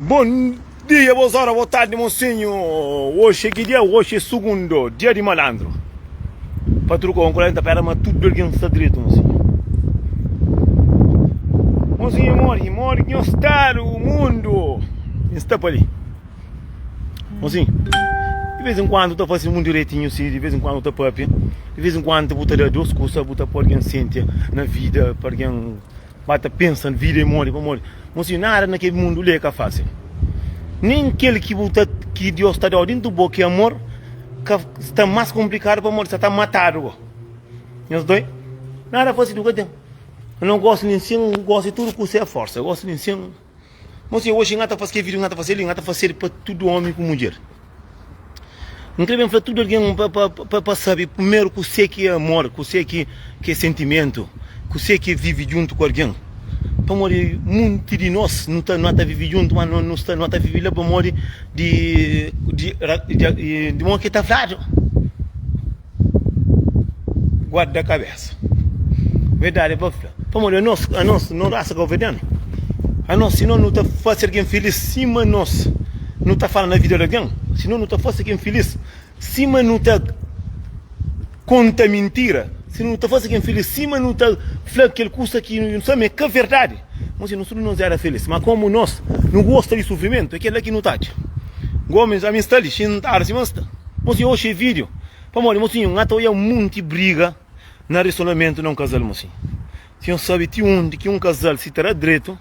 Bon dia, bos ora, bo tardi, mosinhu. Oxi é ki dia? Oxi é sugundo, dia di malandru. Pa tudu kau, N ta pera ma tudu algen sta dretu, mosinhu. Mosinhu, modi, modi ki nhos sta du mundu? N sta pa li. Mosinhu, di vez en kuandu ta fase un direitinhu si, di vez en kuandu ta papia, di vez en kuandu bu ta da dos kusa, bu ta poi algen sientia na vida, pa algen. Ba ta pensa vida é modi pamodi Mo si nada na kel mundu li é ka fásil Nen kel ki bu ta ki Dios ta dau dintu bo ki é amor ka sta más konplikadu pamodi sa ta matadu go Nhos doi nada fásil du ka ten No gosi nin sin gosi tudu kusa é forsa gosi nin sin Mo si oxi N ka ta fase kel vídiu ki N ka ta fase li N ka ta fase-l pa tudu omi ku mudjer N kre ben fla tudu algen pa sabe primeru kuse ki é amor, kuse ki é sentimentu, kuse ki é vive djuntu ku algen. Pamodi munti di nos nu ta ta vive djuntu, ma nu sta nu ta vive la pamodi di di mo ki ta fladu guarda kabesa. Verdadi é pa fla. Pamodi anos anos no rasa kauverdianu anos si no nu ta fase algen filis sima nos nu ta fala na vida di algen si no nu ta fase algen filis sima nu ta konta mintira si no nu ta fase algen filis sima nu ta fla kel kusa ki nu sabe ma é ka verdadi nos nos tudu nos era filis ma komu nos nu gosta di sufrimentu é kela ki nu ta atxa gomes ami sta li xintadu sima sta mosi oxi é video pamodi mosinhu n ata oia munti briga. Na risolamentu na un kazal mosinhu. Si nhos sabe ti undi ki un kazal si ta da dretu,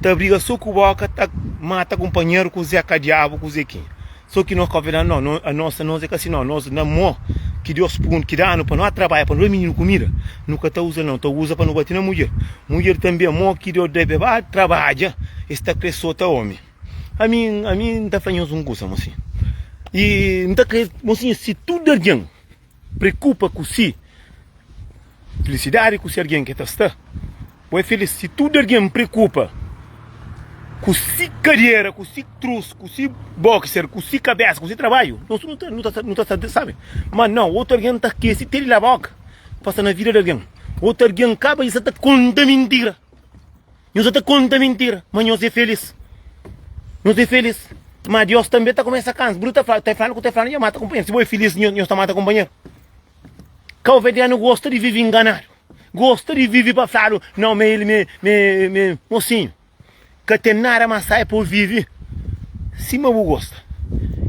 ta briga so ku boka, ta mata kunpanheru ku zé ka diabu ku zekinha. So ki nos kauverdianu no, no anos anos é ka si no, anos na mo ki Deus punu ki danu pa no trabadja pa no da mininu kumida, nu ka ta uza no, ta uza pa no bati na mudjer. Mudjer tanbe mo ki Deus da pa ba trabadja es ta kre sota omi. Ami ami N ta fla nhos un kusa mosinhu, i N ta kre mosinhu si tudu algen. Preokupa ku si filisidadi ku si algen ki ta sta bo é filis. Si tudu algen preokupa ku si kariera, ku si trus, ku si boxer, ku si kabesa, ku si trabadju, nos tudu nu ta nu ta sta sabi. Ma nau, otu algen ta kesi te di la boka pa sta na vida di algen. Otu algen kaba i sa ta konta mintira. Nhos sa ta konta mintira, ma nhos é felis. Nhos é felis. Ma Deus tanbê ta kumesa kansa. Bu ta fla, ta fla ku ta fla, nha mata kunpanheru. Si bo é filis, nhos ta mata kunpanheru. Kauverdianu gosta di vive nganadu. Gosta di vive pa fladu, nau, ma el, ma, ma, ma, mosinhu. Ka ten nada más sai pa bu vive sima bu gosta.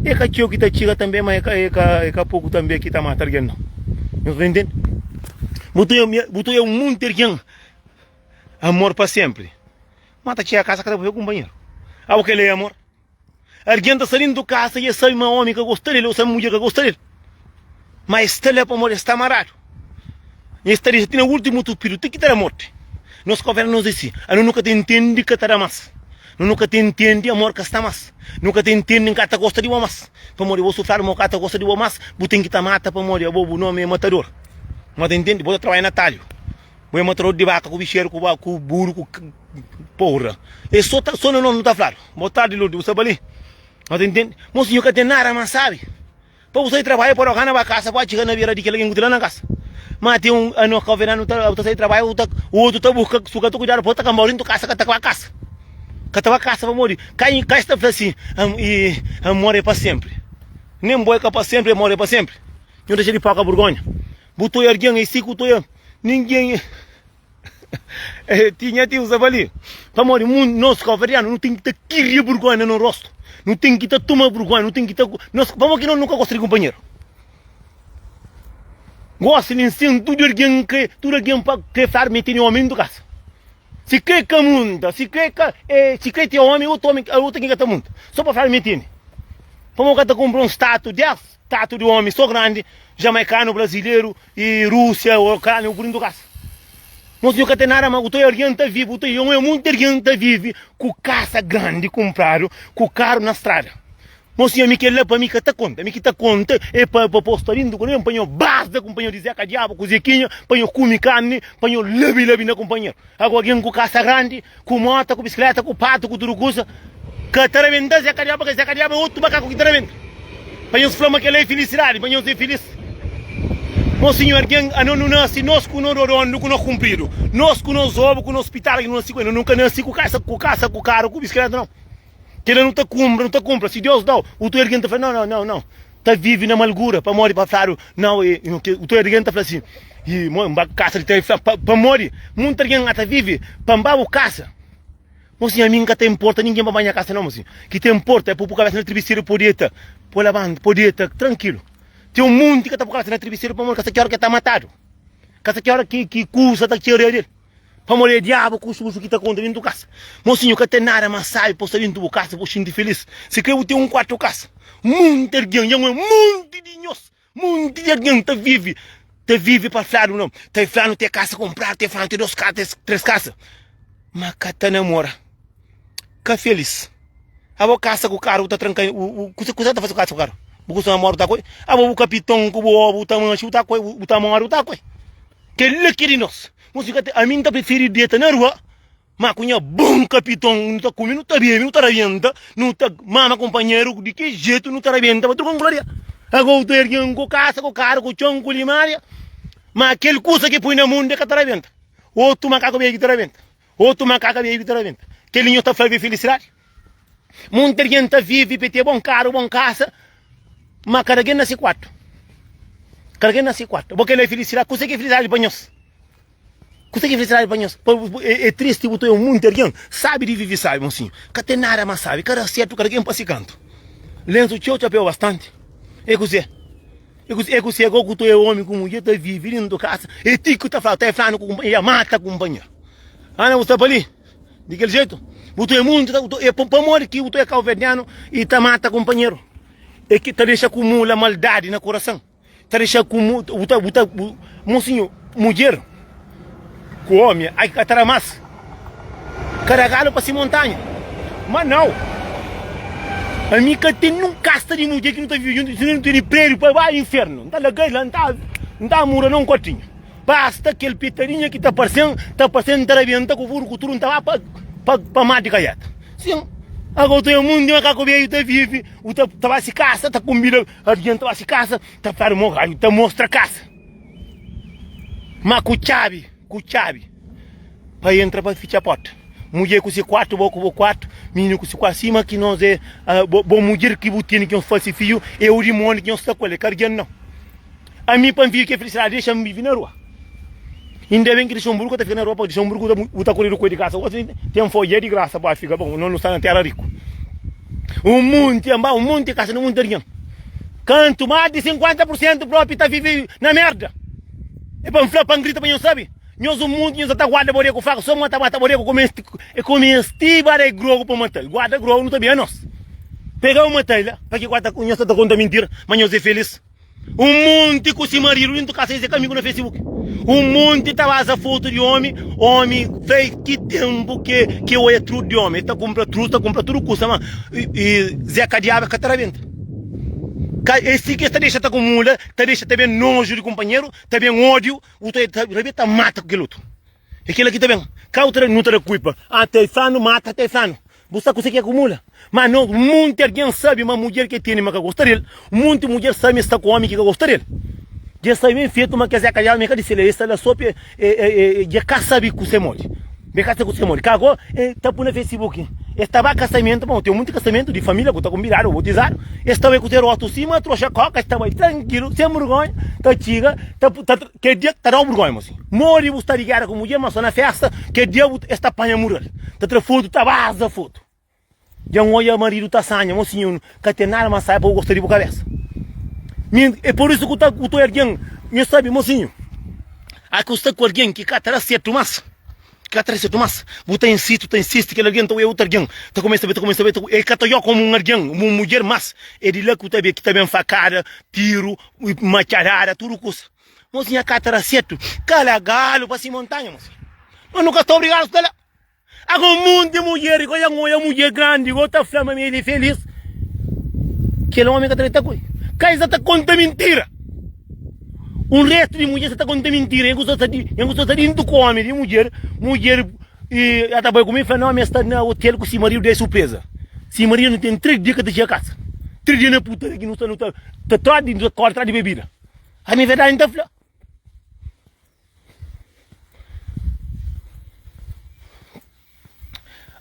É ka txeu ki ta txiga tanbê, ma é ka, é ka, é ka poku tanbê ki ta mata algen, nau. Nhos ta intende? Bu ta, bu ta oia un monti algen. Amor pa senpri. Ma ta txega kasa ka ta poi kunpanheru. Abo kel é amor? Algen ta sta dentu kasa i el sabe ma omi ka gosta del, o sabe ma mudjer ka gosta del. Ma el sta la pamodi el sta amaradu. El sta dexa ti na ultimu tupidu ti ki ta da morti. Nos kóvera nos é si. Anu nu ka ta intende ka ta da mas. Nu nu ka ta intende amor ka sta mas. Nu ka ta intende N ka ta gosta di bo mas. Pamodi bo sufradu ma bu ka ta gosta di bo mas, bu ten ki ta mata pamodi abo bu nomi é matador. Ma ta intende? Bo ta trabadja na talhu. Bu é matador di baka ku bixeru ku ku buru ku porra. É so ta so na nos nu ta fladu. Bo tardi Lourdes bu sta pa li. Mas ta intende? Mosi nhu ka ten nada mas sabi. Pa bu sai trabadju pa roga na ba kasa pa txiga na bera di kel algen ku ti la na kasa. Ma ten un anos kauverdianu ta bu ta sai trabadju bu ta otu ta buska su ka ta kuidadu pa ta kanbau dentu kasa ka ta ba kasa. Ka ta ba kasa pamodi kai kai sta fla si amor é pa senpri. Nem bo é ka pa senpri amor é pa senpri. Nhu dexa di poka burgonha. Bu toi argen e si ku toi ninguém tinha ti usa bali pamodi mun nos cabo-verdiano nu ten ki ta kiria burgonha na no rosto nu ten ki ta toma burgonha nu ten ki ta nos pamodi ki no nu ka gosta di kumpanheru gosta di nsin tudu argen kre tudu argen pa kre fladu ma e tene omi dentu kasa si kre ka munta si kre ka si kre ten omi otu omi otu algen ka ta munta so pa fladu ma e tene pamodi ka ta kumpra un statu des Tatu di omi so grandi, jamaikanu, brazileru i Rúsia, Ucrânia, bu dintu kasa. Nos nhu ka ten nada ma bu ta algen ta vive, bu ta oia munti algen ta vive ku kasa grandi kunpradu, ku karu na strada. Nos sinhor, mi kel-la pa mi ka ta konta, mi ki ta konta é pa pa posta dintu ku pa nho baza kunpanheru di Zeka Diabu ku Zekinha, pa nho kume karni, pa nho labi-labi na kunpanheru. Ago algen ku kasa grandi, ku mota, ku bisikleta, ku patu, ku tudu kusa, ka ta rabenta Zé Kadiaba, ka Zé Kadiaba é otu makaku ki ta rabenta. Pa nhos fla ma kel-la é filisidadi, pa nhos é filis. Mo sinhor, algen, ano nu nase, nos ku no rodondu, ku no kunpridu, nos ku nos obu, ku nos pitada ki nu nase ku el, nu ka nase ku kasa, ku kasa, ku karu, ku bisikleta, nau. Kela nu ta kunpra, nu ta kunpra. Si Deus dau, otu algen ta fla, nau, nau, nau, nau. Ta vive na malgura, pamodi pa fladu, nau, e, otu algen ta fla si, i, mo, N ba kasa di ta fla, pamodi munti algen ata vive pa N ba bu kasa. Mosinhu, ami N ka ta inporta ningen pa ba nha kasa nau, mosinhu. Ki ta inporta é pa bu kabesa na tribiseru pode eta, po labanta, pode eta trankilu. Ten un munti ka ta po kabesa na tribiseru pamodi ka sa ki ora ki ta matadu, ka sa ki ora ki, ki kusa ta txeria del. Pamodi é diabu ku susu ki ta konta dentu kasa. Mosinhu, ka ten nada más sábi pa bu sta dentu bu kasa pa bu xinti filís. Si kre bu ten un kuartu kasa. Munti algen, dja N oja munti di nhos, munti di algen ta vive, ta vive pa fladu nau. Ta fla nu ten kasa kunpradu, ta fla nu ten dos kasa, tres kasa. Ma ka ta namora, ka filís. Abo kasa ku karu bu ta tranka, kuzê bu ta fase ku kasa ku karu? Bu kustuma mora bu ta koi? Abo bu kapiton ku bu obu bu ta manxi bu ta koi, bu ta mora bu ta koi. Kel-la ki é di nos. Nos ka ta, ami N ta prifiri deta na rua, ma ku nha bon kapiton nu ta kume, nu ta bebe, nu ta rabenta, nu ta mama kunpanheru di ki jetu nu ta rabenta pa tudu gloria. Ago ta ergen ku kasa, ku karu, ku txon, ku limaria, ma kel kusa ki pui na mundu e ka ta rabenta. Otu makaku bebe ki ta rabenta, otu makaka bebe ki ta rabenta. Kel-li nhos ta fla di filisidadi? Monti algen ta vive pa ten bon karu, bon kasa, ma kada algen na se kuartu. Kada algen na se kuartu. Bo kel-la é filisidadi? Kuzê ki é filisidadi pa nhos? Kuzê ki é filisidadi pa nhos? É tristi bu ta obi monti algen sabi di vive sabi, mosinhu. Ka ten nada más sabi. Kada sertu, kada algen pa se kantu. Lensu txeu, txapéu bastanti. É kuzê? É kuzê agora ku ta obi omi ku mudjer ta vive dentu kasa, é ti ku ta fla, ta flanu ku kunpanheru, ya mata kunpanheru. Ana bu sta pa li? Di kel jetu, bu ta é muntu, é pamodi ki bu ta é kauverdianu i ta mata kunpanheru? É ki ta dexa kumula maldadi na kurasan, ta dexa kumu, bu ta, bu ta, bu, mosinhu, mudjer ku omi, ai ka ta da mas, kada galu pa si montanha. Ma nau, ami ka ten nun kasta di mudjer ki nu ta vive djuntu, si nu tene prediu pa bai infernu, N ta laga-l la, N ta, N ta mura na un kuartinhu. Basta kel pitadinha ki ta parse-m, ta parse-m, N ta rabenta ku furu ku tudu, N ta ba pa, pa, pa mar di kaiata. Sin, ago ta un munti makaku beju ta vive, u ta, ta ba si kasa, ta kunbida algen, ta ba si kasa, ta fladu mo, ta mostra kasa. Ma ku txabi, ku txabi, pa entra pa fitxa porta. Mudjer ku si kuartu, bo ku bo kuartu, mininu ku si kuartu, sima ki nos é, bo, bo mudjer ki bu tene ki nhos fase fiju, é u dimoniu ki nhos sta ku el, é ka algen nau. Ami pa N vive ke felisidadi dexa-m vive na rua. Inda ben ki Luxemburgo ta fika na rua pa Luxemburgo bu ta kore ku di kasa gosi ten foia di grasa pa fika bon no sta na tera riku. Un monti anba un monti kasa na monti algen. Kantu mas di 50 por sentu propi ta vive na merda. E pa N fla pa N grita pa nhos sabi. Nhos un monti nhos ta guarda bode ku faka so mata mata bode ku kome es ti ba da grogu pa matal. Guarda grogu nu ta bia nos. Pega un matal la pa ki guarda nhos ta konta mintira ma nhos é felis. Un monti ku si maridu dentu kasa es é ka amigu na facebook Un monti ta baza fotu di omi Omi fla ki tenpu ke ke oia trudu di omi El ta kunpra trus ta kunpra tudu kusa ma Zé ka diabu el ka ta rabenta Ka é si ki es ta dexa ta kumula ta dexa ta ben noju di kunpanheru ta ben odiu u ta rabenta ta mata ku kel otu É kila ki ta ben. Ka u ta da, nu ta da kulpa. Ah, ta flanu mata, ta flanu. Bu sa kuse ki akumula. Ma no, munti algen sabi ma mudjer ki tene ma ka gosta del. Munti mudjer sabi ma sta ku omi ki ka gosta del. Dja sabi ben fetu ma kes é ka ma e ka di sel, e sta la so pe e e dja ka sabi kuse modi. Dja ka sabi kuse modi. Ka go e ta pui na facebook. E sta ba kasamentu, bon, ten munti kasamentu di familia ku ta kunbidadu, botizadu. E sta bai ku se rostu sima troxa koka, e sta bai trankilu, sen burgonha, ta txiga, ta ta Kel dia ta dau burgonha mosi. Modi bu sta di gera ku mudjer ma so na festa kel dia bu es ta panha mural ta tra fotu ta baza fotu. Dja N odja maridu ta sanha mosinhu ka ten nada mas sai pa bu gosta di bu kabesa. Mi e por isu ku ta ku ta odja algen nhu sabi mosinhu a ku sta ku algen ki ka ta da sertu mas ki ka ta da sertu mas bu ta insisti bu ta insisti kel algen ta odja otu algen ta kumesa ta kumesa ta el ka ta odjau komu un algen un mudjer mas e di la ku ta ki ta ben fakada tiru matxadada tudu kusa. Mosinha ka ta da sertu. Kala galu pa si montanha, mosinha. Mas nu ka sta obrigadu sta la. Ago munti mudjer ku oja oja mudjer grandi go ta fla ma mi el é felis. Kel omi ka ta ta koi. Ka es ta konta mintira. Un restu di mudjer sa ta konta mintira. Nha ku sta nha ku sta dintu ku omi di mudjer, mudjer i ata bai ku mi fla no mi sta na hotel ku si maridu dai surpresa. Si maridu nu ten 3 dia ka ta txiga kasa. 3 dia na putaria ki nu sta nu ta ta tra di nu ta kori tra di bebida. Ami verdadi N ta fla.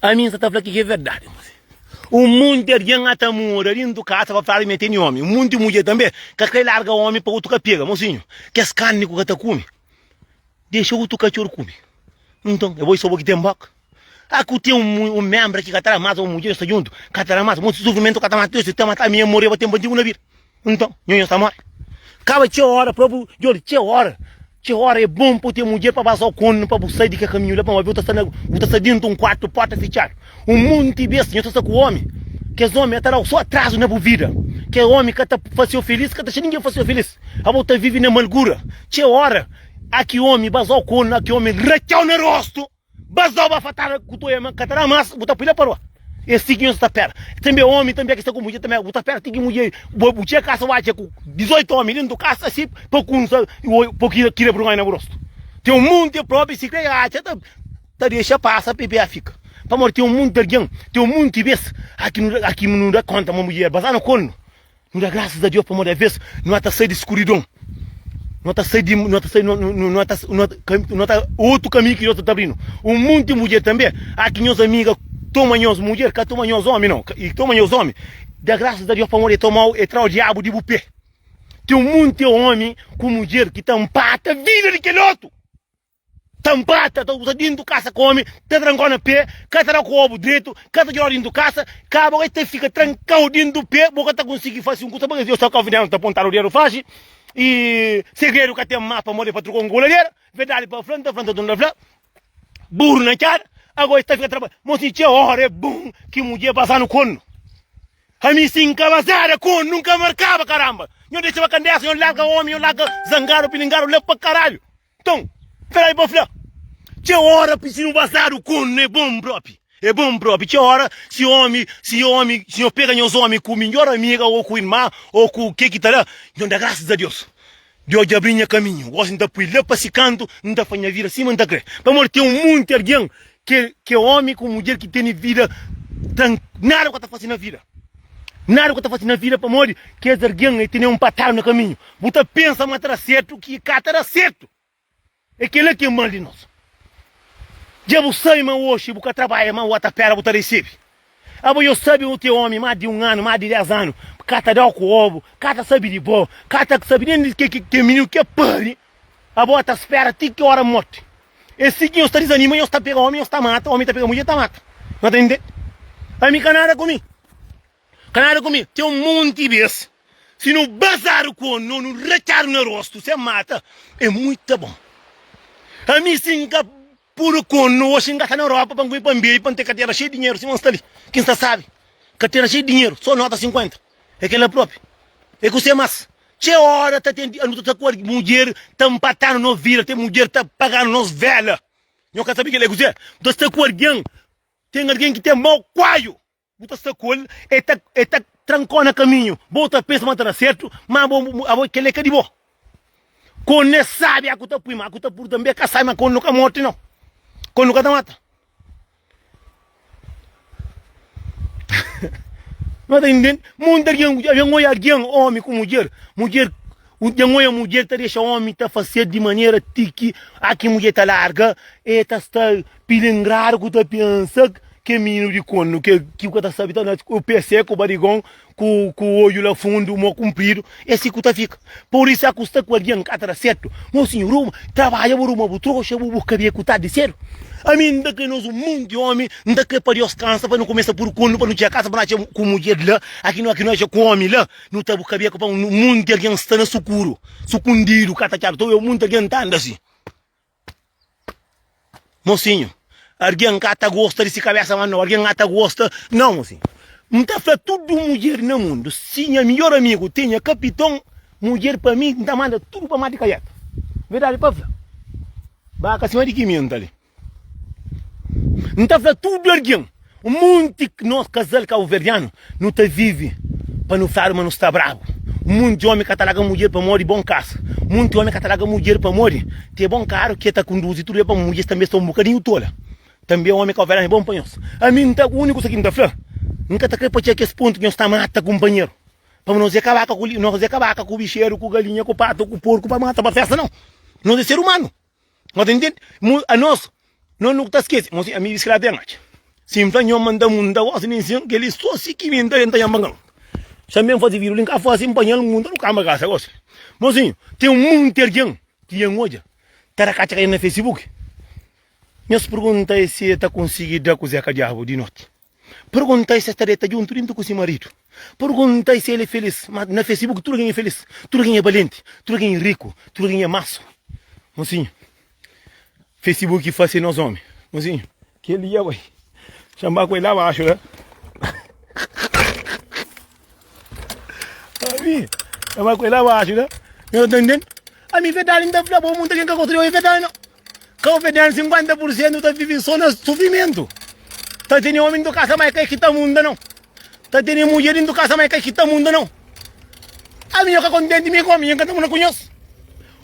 Ami N sa ta fla ki ki é verdadi. Un monti algen a ta mora dintu kasa pa fladu ma e tene omi. Un monti mudjer tanbe ka kre larga omi pa otu ka pega. Mosinhu, kes karni ku ka ta kume, dexa otu katxor kume. Nton, e bo i so bo ki ten boka? A ku ten un menbra ki ka ta da mas, o mudjer sta djuntu, ka ta da mas, monti sufrimentu ka ta mata Deus, si ta mata ami, N moreba tenpu antigu na vida. Nton, nho nhos ta móre. Kaba txeu óra própi, djobe, txeu óra, txeu óra é bon pa bu ten mudjer pa ba-s kónu pa bu sai di kel kaminhu la, pamodi bu ta sta na, bu ta sta déntu un kuartu, pórta fitxadu. Un monti bês nho ta sta ku ómi, kes ómi ta da-u sô atrazu na bu vida. Kel ómi ka ta fase-u filís, ka ta dexa ningen fase-u filís. Abo ta vive na malgura. Txeu óra, a ki ómi ba-s kónu, a ki ómi ratxa-u na róstu. Bazau ba fatada ku toia ma ka ta da mas bu ta pui la pa rua é si ki nhos ta pera tanbe omi tanbe ki sta ku mudjer tanbe bu ta pera ti ki mudjer bo bu txega kasa bu atxa ku 18 omi dentu kasa si pa kunsa pa kira burgonha na bu rostu ten un monti propi si kre atxa ta ta dexa pasa pa pia fika pamodi ten un monti algen ten un monti bes aki nu aki nu da konta ma mudjer bazau na kornu Nu da grasas a Deus pamodi aves nu ata sai di skuridon, nu ata sai di, nu ata sai, nu ata, nu ata otu kaminhu ki Deus ta abrinu. Un monti mudjer tanbe, a ki nhos amiga toma nhos mudjer, ka toma nhos omi nau, i toma nhos omi, da grasas a Deus pamodi e tomau, e trau diabu di bu pe. Ten un monti omi ku mudjer ki ta npata vida di kel otu. Ta npata, ta usa dintu kasa kome, ta trankau na pe, ka ta da ku obu dretu, ka ta djora dintu kasa, kaba e ta fika trankau dintu pe, bo ka ta konsigi fasi un kusa, porque so kau ta pontadu dedu faxi, i segredu ka ten mas pamodi pa trokau un kuladera, verdadi pa fla, nta fla, nta torna fla, buru na txada, ago e ta fika traba, mosi txeu ora e bon ki mudjer pasa-nu kornu. Ami si N ka bazada ku N ka markaba karamba, nho dexa-ba kandesa, nho larga omi, nho larga zangadu, pilingadu la pa karalhu. Nton, peraí pa fla, txeu ora si nu bazadu ku nu é bon propi, é bon propi. Txeu ora si omi, si omi, si nho pega nhos omi ku midjor amiga ô ku irma ô ku ke ki ta da, nho da grasas a Deus. Deus dja abri nha kaminhu, gosi N ta pui la pa si kantu, N ta faz nha vida sima N ta kre. Pamodi ten un munti algen ke ke omi ku mudjer ki tene vida tran nada ku ka ta fase na vida. Nada ku ka ta fase na vida pamodi kes algen e tene un patadu na kaminhu. Bu ta pensa ma ta da sertu ki ka ta da sertu. É kela ki é mal di nos. Dja bu sabe ma oxi bu ka trabadja ma bu ta pera bu ta resebe. Abo yo sabe u te omi ma di un anu, ma di 10 anu ka ta dau ku obu, ka ta sabe di bo, ka ta sabe nen di ke ke mininu ke pari. Abo ta spera ti ki ora morti. É si ki nhos ta dizanima, nhos ta pega omi, nhos ta mata, omi ta pega mudjer ta mata. Nhos ta intende? Ami ka nada ku mi. Ka nada ku mi. Ten un monti bes si nu bazadu ku no nu ratxadu na rostu sen mata é muita bon. Ami si N ka pudu ku no oxi N ka sta na Europa pa N kume pa N bebe pa N ten kartera xeiu di dinheru sima N sta li ki N sta sabi. Kartera xeiu di dinheru so nota 50 é kela propi é kuse mas. Txeu ora ta ten nu ta sta ku mudjer ta npatanu nos vida ten mudjer ta paganu nos vela. Nho ka sabi kela é kuse? Nu ta sta ku algen ten algen ki ten mau kuaiu. Bu ta sta ku el, el ta, el ta trankau na kaminhu. Bo ta pensa ma ta da sertu, ma bo, abo kel-li é ka di bo. Konu é sabi, aku ta pui, ma aku ta puru tanbe ka sabi, ma konu ka morti nau. Konu ka ta mata. No ta intende? Munti algen, algen oia algen, omi ku mudjer, mudjer, dja oia mudjer ta dexa omi ta fase di manera ti ki a ki mudjer ta larga, e ta sta Pilingradu ku ta pensa ke mininu di konu ke ki ku ta sabi ta na ku pé seku barigon ku ku odju la fundu mo kunpridu é si ku ta fika por isu a ku sta ku algen ka ta da sertu mo sinhor ruma trabadja bu ruma bu troxa bu bu kabia ku tardi sedu ami N ta kre nos un monti omi N ta kre pa Deus kansa pa nu kumesa pur konu pa nu txega kasa pa nu atxa ku mudjer la aki nu aki nu atxa ku omi la nu ta bu kabia ku pa un monti algen sta na sukuru sukundidu ka ta txadu ta obi monti algen ta anda si. Mosinhu, argen ka ta gosta di si kabesa ma no, argen ka ta gosta, nau mosinhu. N ta fla tudu mudjer na mundu, si nha midjor amigu ten nha kapiton, mudjer pa mi, N ta manda tudu pa mar di kaiata. Verdadi pa fla, baka sima di ki mi N ta li. N ta fla tudu algen, Munti nos kazal kabuverdianu nu ta vivi pa nu fladu ma nu sta brabu. Munti omi ka ta larga mudjer pamodi bon kasa. Munti omi ka ta larga mudjer pamodi te bon karu ke ta kunduzi tudu pa mudjer tanbe sta un bukadinhu tola. Tanbe omi kabuverdianu é bon pa nhos. Ami N ta uniku kusa ki N ta fla, N ka ta kre pa txega kes pontu ki nhos ta mata kunpanheru. Pamodi nos é ka baka ku nos é ka baka ku bixeru, ku galinha, ku patu, ku porku pa mata pa festa nau. Nos é ser umanu. Nós ta intende? Mu, anos, nós nu ta skese. Mosi, ami bisikleta ten atxa. Si N fla nho ma N ta munta gosi nin sin kel-li so si ki mi N ta N ta nhamba ngan. Xa mi N fase vidu li N ka fase N panha-l N munta nu kamba kasa gosi. Mosinhu, ten un monti algen ki dja N odja ta da katxa ka na facebook. Nhos pergunta-i si e ta konsigi da ku Zeka Diabu di noti. Pergunta-i si e ta deta djuntu dintu ku si maridu. Pergunta-i si el é felis. Ma na facebook tudu algen é felis, tudu algen é balenti, tudu algen é riku, tudu algen é masu. Mosinhu. Facebook fase nos omi. Mozinho, kel dia bai. Xa ba ku el la baxu la. Ami, xa ba ku el la baxu la. Nho ta ntende? Ami verdadi N ta fla bo, munta ken ka gosta di obi verdadi no. Kauverdianu 50 pur sentu ta vive so na sufrimentu. Ta tene omi dintu kasa ma e ka ki ta munda no. Ta tene mudjer dintu kasa ma e ka ki ta munda no. Ami nho ka kontenti mi ku omi, nho ka ta munda ku nhos.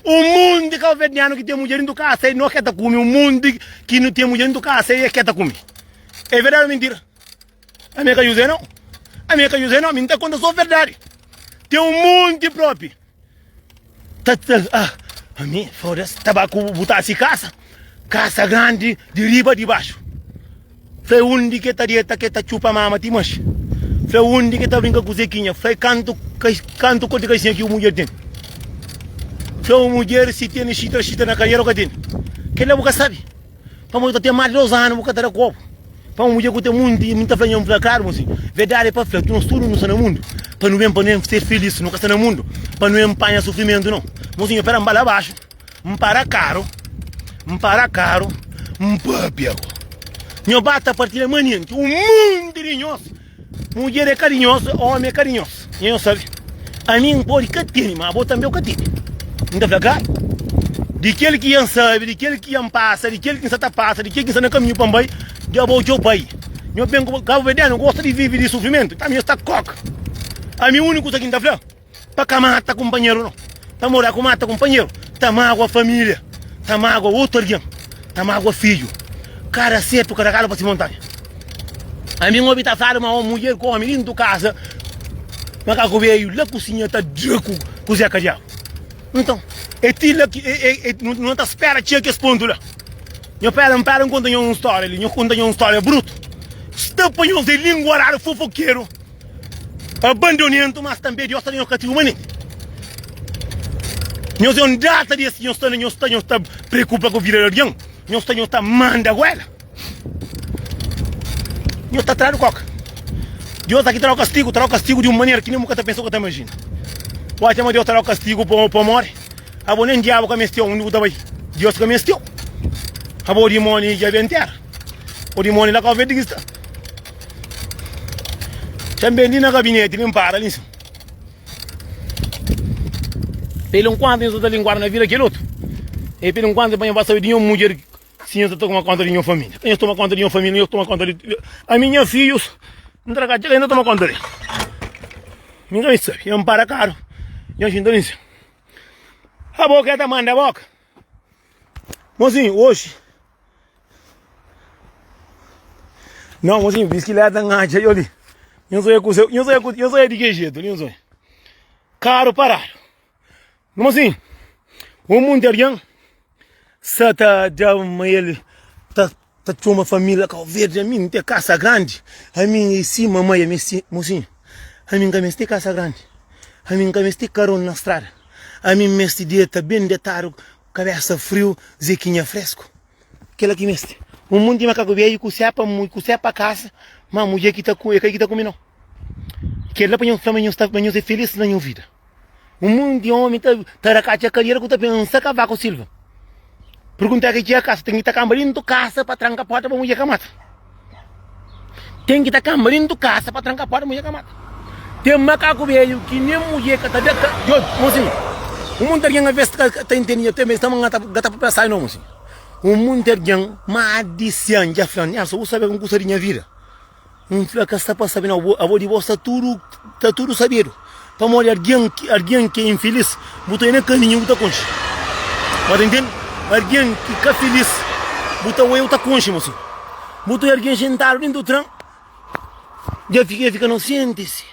Un munti kauverdianu ki ten mudjer dintu kasa e no ke ta kume, un munti ki no ten mudjer dintu kasa e ke ta kume. É verdadi ou mintira? Ami e ka José não. Ami e ka José não, ami nta konta só verdadi. Ten un munti propi ta ta ah, ami foda-se, tabaku bu ta si kasa, kasa grandi di riba di baxu. Fla undi ke ta deta ke ta txupa mama ti manxi. Fla undi ke ta brinka ku Zekinha. Fla kantu kantu koti kaixinha ki mudjer ten. Fla un mudjer si tene xita xita na kadera o ka tene. Kela bu ka sabi. Pamodi ta ten mas di 2 anu bu ka ta da kopu. Pa un mudjer ku ten munti mi ta fla nha fla klaru mosi. Verdadi é pa fla nos tudu nu sta na mundu pa nu ben pa nu ben ser filis nu ka sta na mundu pa nu ben panha sufrimentu no. Mosinhu pera N ba la baxu. N para karu, N para karu, N papia ku nho ba ta partilha manenti un munti di nhos mudjer é ka di nhos, omi é ka di nhos nha nhos sabe ami N pode ka tene ma abo tanbe bu ka tene N ta fla klaru di kel ki N sabe di kel ki N pasa di kel ki N sa ta pasa di kel ki N sta na kaminhu pa N bai dja bo djo bai nho ben ku kabuverdianu gosta di vive di sufrimentu ta mi nhos ta koka ami uniku kusa ki N ta fla. Pa ka mata kunpanheru no. Pamodi ku mata kunpanheru ta magua familia, ta magua otu algen, ta magua fidju. Kada setu, kada galu pa si montanha. Ami N obi ta fladu ma un mudjer ku omi dintu kasa, makaku beju la kusinha ta dra ku ku Zeka Diabu. Nton, e ti la ki e e no ta spera txega kes pontu la. Nho pera, N pera N konta nho un storia li, nho konta nho un storia brutu. Sta pa nhos é linguaradu fofokeru. Abandonentu, mas tanbe Dios ta da nhos katigu manenti. Nhos é un data di es ki nhos sta na nhos sta nhos ta preokupa ku vida di algen, nhos sta nhos ta manda guela. Nhos ta tradu koka. Dios aki ta dau kastigu, ta dau kastigu di un manera ki nen bu ka ta pensa bu ka ta imajina. Bu atxa ma Dios ta dau kastigu pa pa mori? Abo nen diabu ka mesteu, undi bu ta bai? Dios ka mesteu. Abo dimoni dja ben tera. O dimoni la kau verdi ki sta. Tanbê li na gabineti li N para li sin. Pelu nkuantu nhos ta linguada na vida kel otu. E pelu nkuantu pa nhos ba sabe di nhos mudjer si nhos ta toma konta di nhos familia. Pa nhos toma konta di nhos familia, nhos toma konta di ami nha fijus N tra ka txega N ta toma konta del. Mi ka meste sabe. N para karu nhos xinta li sin. Abo ke ta manda boka. Mozinhu, oxi. Não, mozinho, bicicleta ngancha yo li. Nho sonha ku seu, nho sonha ku, nho sonha di que jeito, nho sonha. Carro parado. Mozinho, um monte alguém sa ta da ma ele ta ta txoma família Cabo Verde, a mim tem casa grande, a mim e sim mamãe, a mim sim, mozinho. A mim ka meste casa grande. A mim ka meste carro na estrada. A mim meste dieta bem detado Kabesa friu, zekinha fresku. Kela ki meste. Un munti makaku bedju ku sepa mu ku sepa kasa, ma mudjer ki ta ku e ka ki ta kume nau. Kela pa nhos fla ma nhos ta ma nhos é felis na nhos vida. Un munti omi ta ta rakatxa kadera ku ta pensa kavaku silva. Pergunta ke txia kasa ten ki ta kanba dintu kasa pa tranka porta pa mudjer ka mata. Ten ki ta kanba dintu kasa pa tranka porta mudjer ka mata. Ten makaku bedju ki nen mudjer ka ta da ka djobi mosinhu. Un monti algen aves ka ta intende nha tema es ta ma ka ta papia sai no mosinhu. Un monti algen ma di sian dja fla Nelson bu sabe un kusa di nha vida. N fla ka sta pa sabe nau bo abo di bo sta tudu sta tudu sabedu pamodi algen algen ki é infilis bu ta oi na kaminhu bu ta konxe bu ta intende algen ki ka filis bu ta oi bu ta konxe mosi bu ta oi algen xintadu dentu tren dja fika dja fika nosenti si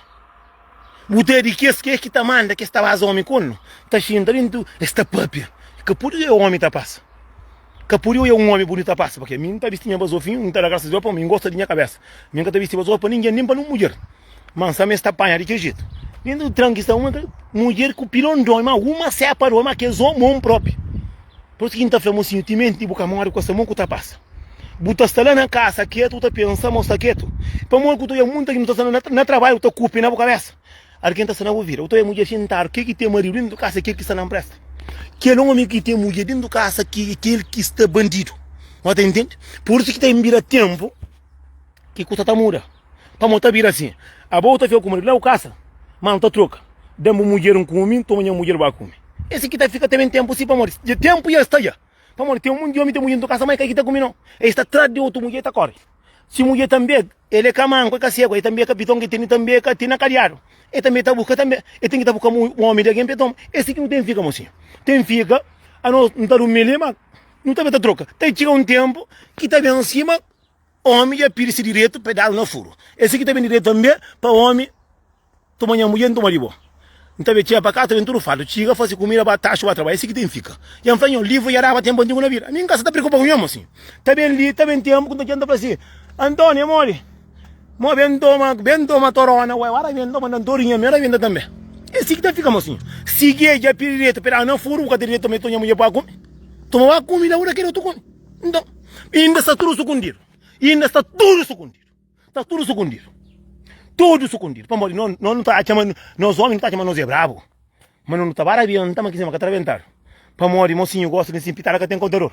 bu ta di kes kes ki ta manda kes ta baza omi kornu ta xinta dentu es ta papia ka pudi omi ta pasa. Ka pode oia un omi bunitu ta pasa, pake mi N ta bisti nha bazofinhu, N ta da grasas a Deus pamodi mi N gosta di nha kabesa. Mi N ka ta bisti bazofa pa ningen, nen pa nun mudjer. Ma N sa ma es ta panha di kel jetu. Dentu di tranki sta uma mudjer ku pilon di omi, ma uma sepa di omi, ma kes omi omi propi. Pur isu ki N ta fla, mosinhu, timenti bu ka mori ku sta mon ku ta pasa. Bu ta sta la na kasa ketu, bu ta pensa ma bu sta ketu. Pamodi ku ta oia munta ki bu ta sta na trabadju, bu ta kupi na bu kabesa. Algen ta sta na bu vida. Bu ta oia mudjer xintadu, kel ki ten maridu dentu kasa é kel ki sta na npresta. Kel omi ki ten mudjer dentu kasa ki é kel ki sta bandidu. Bu ta intende? Pur isu ki ta bira tenpu ki kusa ta muda. Pamodi ta bira asin, abo bu ta fika ku maridu la bu kasa, ma nu ta troka. Da-m bu mudjer N kume, N toma nha mudjer bu ba kume. Esi ki ta fika ta ben tenpu si, pamodi dja tenpu dja sta dja. Pamodi ten un monti di omi ten mudjer dentu kasa, ma e ka ki ta kume no. E sta tras di otu mudjer e ta kori. Si mudjer tanbe, el e ka manku, e ka segu, e tanbe e ka piton ki tene tanbe e ka tene kadiadu. E tanbe ta buska tanbe, e ten ki ta buska omi di algen pa e toma. Esi ki nu ten fika mosinhu. Ten fika, anos nu ta durmi li, ma nu tanbe ta troka. Ta txiga un tenpu ki ta ben sima omi dja pidi si direitu pa e dadu na furu. Esi ki ta ben direitu tanbe pa omi. Toma nha mudjer, N toma di bo. N ta be txega pa kasa, ta ben tudu fartu. Txiga, fase kumida, ba taxu, ba trabadja. É si ki ten fika. Dja N fla nho, livru dja daba tenpu antigu na vida. Ami N ka sa ta preokupa ku nho, mosinhu. Ta ben li, ta ben tenpu ku N ta txega, N ta fla si, Antônio, é modi? Mo ben toma, ben toma torona, ué, ora ben toma, N ta ri nha mi, ora ben ta tanbe. É si ki ta fika, mosinhu. Si ki dja pidi direitu pa e daba na furu, bu ka ten direitu toma e toma nha mudjer pa ba kume. Toma ba kume la, ora kel otu kume. Nton, inda sta tudu sukundidu. Inda sta tudu sukundidu. Sta tudu sukundidu. Tudu sukundidu. Pamodi no, no, no ta atxa ma nos omi no ta atxa ma nos é brabu. Ma no, no ta ba rabienta, ma ki sima ka ta rabentadu. Pamodi mosinhu gosta di sin pitada ka ten kontador.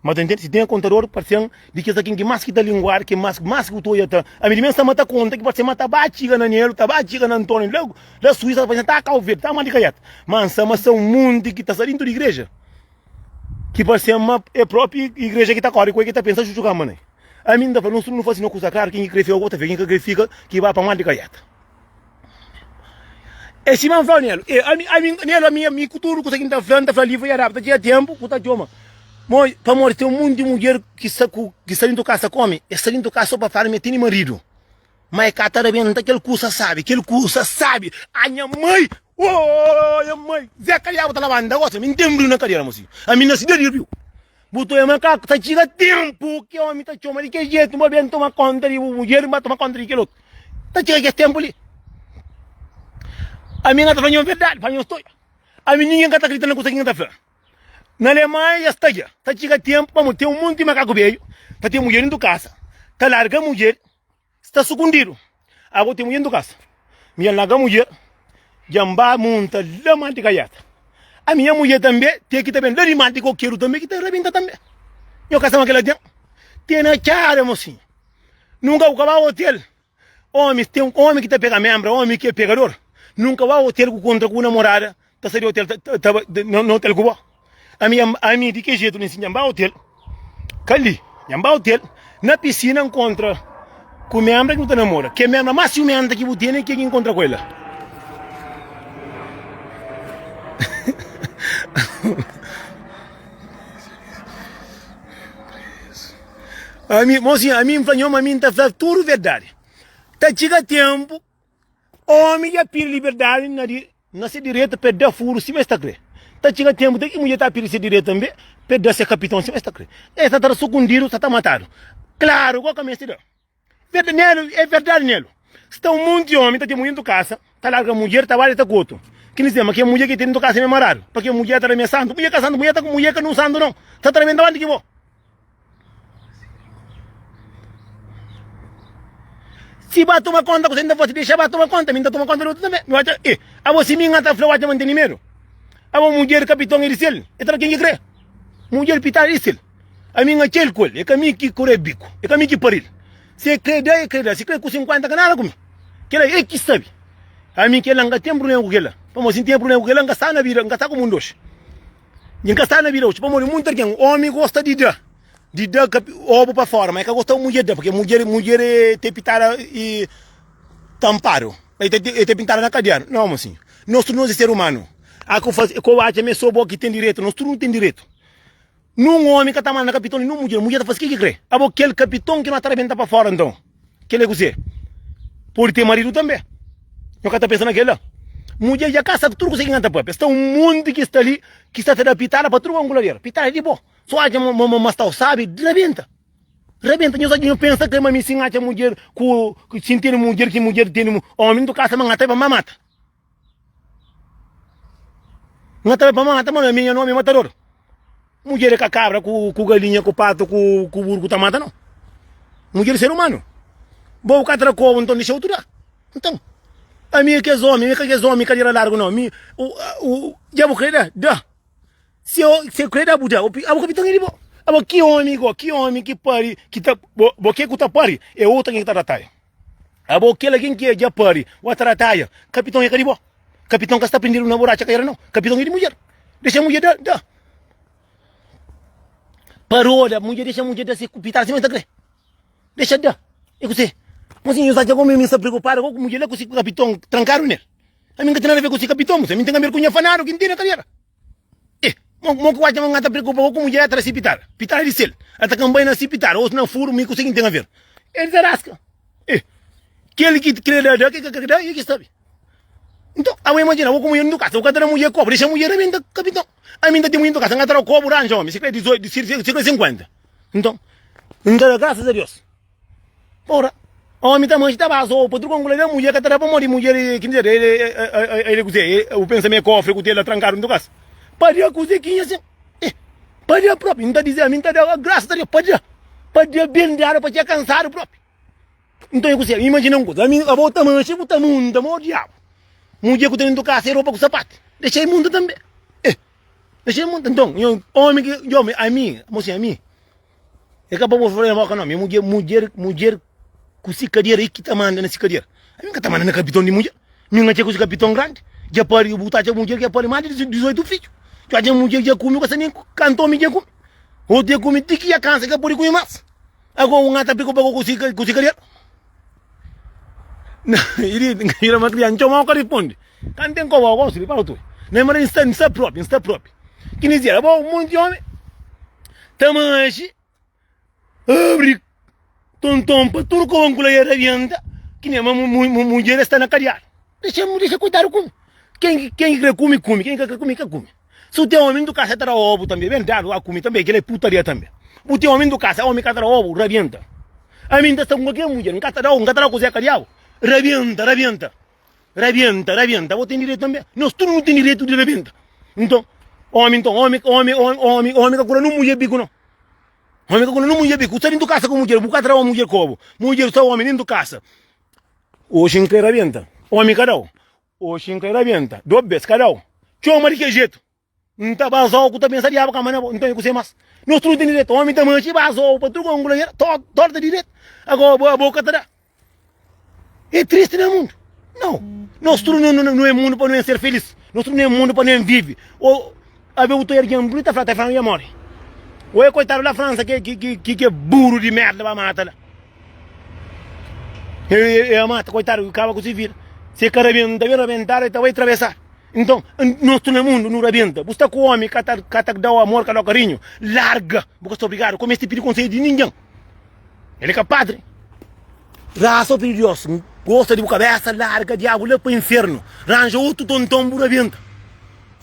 Ma ta intende? Si ten kontador, parsen di kes akin ki mas ki ta linguadu, ki mas, mas ki bu ta oia ta. Ami di mes ta ma ta konta ki parsen ma ta ba txiga na Nelu, ta ba txiga na Antônio, la, la Suísa, parsen ta Kau Verdi, ta ma di Kaiata. Ma N sa ma sa un munti ki ta sta dintu di igreja. Ki parsen ma é propi igreja ki ta kori ku el ki ta pensa xuxu kama ne. Ami N ta fla, nos tudu nu fase no kusa klaru, ken ki kre fika ku ta fika, ken ka kre fika, ki ba pa mar di kaiata. É sima N fla Nelu, e, ami, ami, Nelu, ami, ami ku tudu kusa ki N ta fla, N ta fla li, fla ta txiga tenpu ku ta txoma. Mo, pamodi ten un monti mudjer ki sta ku, ki sta dintu kasa ku omi, e sta dintu kasa so pa fla ma e tene maridu, ma e ka ta rabenta kel kusa sabi, kel kusa sabi. A nha mai! Oh, nha mai! Zé Kadiabu ta labanta gosi, ami N ten briu na kadera, mosinhu. Ami N nasi dia di riu. Bu ta ama ka ta txiga tenpu ki omi ta txoma di kel jetu, ma ben toma konta di bu mudjer, ba toma konta di kel otu. Ta txiga kes tenpu li. Ami N ka ta fla nhos verdadi, pa nhos toia. Ami ningen ka ta kridita na kusa ki N ta fla. Na Alemanha dja sta dja. Ta txiga tenpu, pamodi ten un monti makaku bedju ta ten mudjer dentu kasa, ta larga mudjer. Sta sukundidu. Abo ten mudjer ntu kasa. Mi dja larga mudjer, dja N ba munta la mar di Gaiata. Ami nha mudjer tanbe ten ki ta ben la di mar di Kokeru tanbe ki ta rabenta tanbe. Nho ka sa ma kila ten. Ten na txada mosinhu. Nunka bu ka ba otel. Omis ten omi ki ta pega membra, omi ki é pegador. Nunka ba otel ku kontra ku bu namorada ta sai di otel ta ta na otel ku bo. Ami ami di ki jetu li nsin dja N ba otel ka li dja N ba otel na pisina N kontra ku membra ki bu ta namora ke membra mas siumenta ki bu tene ke ki N kontra ku el la. Ami mosinha ami N fla nho ma mi N ta fla tudu verdadi ta txiga tenpu Omi dja pidi liberdadi na di na se direita pa e da furu sima es ta kre. Ta txiga tenpu te ki mudjer ta pidi se direita tanbe pa e da se kapiton sima es ta kre. Es ta tra sukundidu, sa ta matadu. Klaru, go ka meste da. Verda nelu, e verdadi nelu. Sta un monti omi ta ten mudjer dentu kasa, ta larga mudjer, ta bali ta ku otu. Ki ni sema, ke mudjer ki ten dentu kasa e maradu. Pa ke mudjer ta da me santu? Mudjer ka santu, mudjer ta ku mudjer ka nun santu non. Ta tra me anti ki bo. Si ba toma konta ku ta fasi dexa ba toma konta mi ta toma konta di otu tanbe mi oca e abo si mi ta fla oca ma ntene medu abo mudjer kapiton e di sel e ta ken ki kre mudjer pitada di sel ami n atxel ku el e ka mi ki kore biku e ka mi ki paril si e kre da e kre da si kre ku 50 ka nada ku mi kila e ki sabi ami kila n ka ten prublema ku kila pamodi si n ten prublema ku kila n ka sta na vida n ka sta ku mundu oxi. N ka sta na vida oji pamodi munti algen omi gosta di da di da obu pa fora ma e ka gosta mudjer da purki mudjer mudjer e te pitada e tampadu e te e te pintada na kadernu nau mosinhu nos tudu nos e ser umanu a ku fasi ku atxa ma e so bo ki ten direitu nos tudu nu ten direitu nun omi ka ta manda na kapiton di nun mudjer mudjer ta fasi ke ki kre abo kel kapiton ki no ta rabenta pa fora nton. Kel é kuzê? Pode ten maridu tanbê. Nho ka ta pensa na kel-la. Mudjer dja kasa ku tudu kusa ki N ta papia. Sta un monti ki sta li ki sta ta da pitada pa tudu anguladeira. Pitada di bo. So atxa ma ma ma sta sabi, rabenta. Rabenta. Nhos atxa, nhos pensa ke ma mi si N atxa mudjer ku si N tene mudjer ki mudjer tene omi ntu kasa ma N ta bai pa mamata. N ta bai pa mamata ma mi nha nomi é matador. Mudjer é ka kabra ku ku galinha ku patu ku ku buru ku ta mata nau. Mudjer é ser umanu. Bo bu ka tra kobu nton dixa otu da. Nton ami é kes omi, ami é ka kes omi kadera largu nau. Mi u u dja bu kre da, da. Si o si kre da bu da. Abo kapiton é di bo. Abo ki omi go, ki omi ki pari ki ta bo bo ke ku ta pari é otu algen ki ta rataia. Abo kel algen ki dja pari o ta rataia, kapiton é ka di bo. Kapiton ka sta prendidu na buracha kaera nau. Kapiton é di mudjer. Dexa mudjer da, da. Parou da mudjer, dexa mudjer da se pitada sima el ta kre. Dexa da. É kuse? Mas nhos atxa como mi sta preocupado ku mudjer la ku si kapiton trankadu nel? Ami nka ten nada a ver ku si kapiton, ami ten a ver ku nha fanadu ki n tene kadera. Eh, mo, mo ku atxa ma N ta preokupa bo ku mudjer atra si pitada. Pitada di sel. Ata ka N bai na si pitada, os na furu, mi ku si ki N ten a ver. El ta raska. Eh, kel ki kre da, da, kel ki ka kre da, e ki sabe. Nton, abo imajina, bo ku mudjer ntu kasa, bu ka ta da mudjer kobu, dexa mudjer rebenta kapiton. Ami N ta ten mudjer ntu kasa, N ka ta da kobu, ranja omi, si kre 18, si kre 50. Nton, N ta da grasas a Deus. Ora, omi ta manxi ta baza opa truka un kula mudjer ka ta da pamodi mudjer ki dizer el é kuze bu pensa ma é kofri ku tela trankadu ntu kasa pabia kuze ki nha sin eh pabia propi nta dizer ami nta da grasas a Deus pabia pabia ben dadu pa txia kansadu propi nton é kuze imajina un kuza ami abo ta manxi bu ta munta mo diabu mudjer ku ta ntu kasa é ropa ku sapatu dexa el munta tanbe eh dexa el munta nton omi ki omi ami mosinhu ami. É ka pa bo fla boka não, minha mulher, mulher, mulher ku si cadeira e ki ta manda na si cadeira. A mim ka ta manda na capiton di mulher. Mim ka txê ku si capiton grandi. Dja pari, bu ta atxa mulher ki pari mais de 18 fidju. Tu atxa mulher dja kume, ka sa nem kantu omi dja kume. Otu dja kume ti ki dja kansa, ka pode kume mas. Agora un ata preocupa ku si ku si cadeira. Iri, ira ma kriança, txoma ka responde. Ka N ten koba gosi li pa otu. Na mara N sta, N sta propi, N sta propi. Ki ni zera, bo monti omi ta manxi, abri tonton pa tudu koba ku la e rabienta, ki ni ma mudjer sta na kadiadu. Dexa, dexa koitadu kume. Ken, ken ki kre kume, kume, ken ki ka kre kume, ka kume. Si bu ten omi ntu kasa ta da obu tanbe, ben dadu a kume tanbe, kila é putaria tanbe. Bu ten omi ntu kasa, omi ka ta da obu, rabienta. Ami N ta sta ku kalker mudjer, N ka ta da obu, N ka ta da kuze kadiadu, rabienta, rabienta. Rabienta, rabienta, bo ten direitu tanbe. Nos tudu nu ten direitu di rabienta. Nton, omi, nton, omi, omi, omi, omi ka kura nun mudjer biku no. Omi ka kura nun mudjer biku. Bu sta dintu kasa ku mudjer, bu ka tra mudjer ku bo. Mudjer sta omi dintu kasa. Oxi N kre rabienta, omi ka dau. Oxi N kre rabienta, do bes ka dau. Txoma di kel jetu. N ta bazau ku ta pensa diabu ka manda bo, nton e kuse mas? Nos tudu ten direitu, omi ta manxi bazau pa tudu ku lanhera, torta direitu, agora bo abo ka ta da. E tristi na mundu? Nau, nos tudu nu e mundu pa nu ser felis, nos tudu nu e mundu pa nu vivi. O abe bu ta ergen buru ta fla ta fla ya mori. O e koitadu la Fransa ke ke ke buru di merda ba mata la. E e mata koitadu kaba ku si vida. Se ka rabenta ben rabentadu e ta bai trabesa. Nton, nos tudu na mundu nu rabenta. Bu sta ku omi ka ta ka ta dau amor, ka dau karinhu, larga. Bu ka sta obrigadu ka meste pidi konsedju di ningen. El é ka padri. Rasa ô pidi Dios, gosta di bu kabesa, larga diabu la pa infernu. Ranja otu tonton bu rabenta.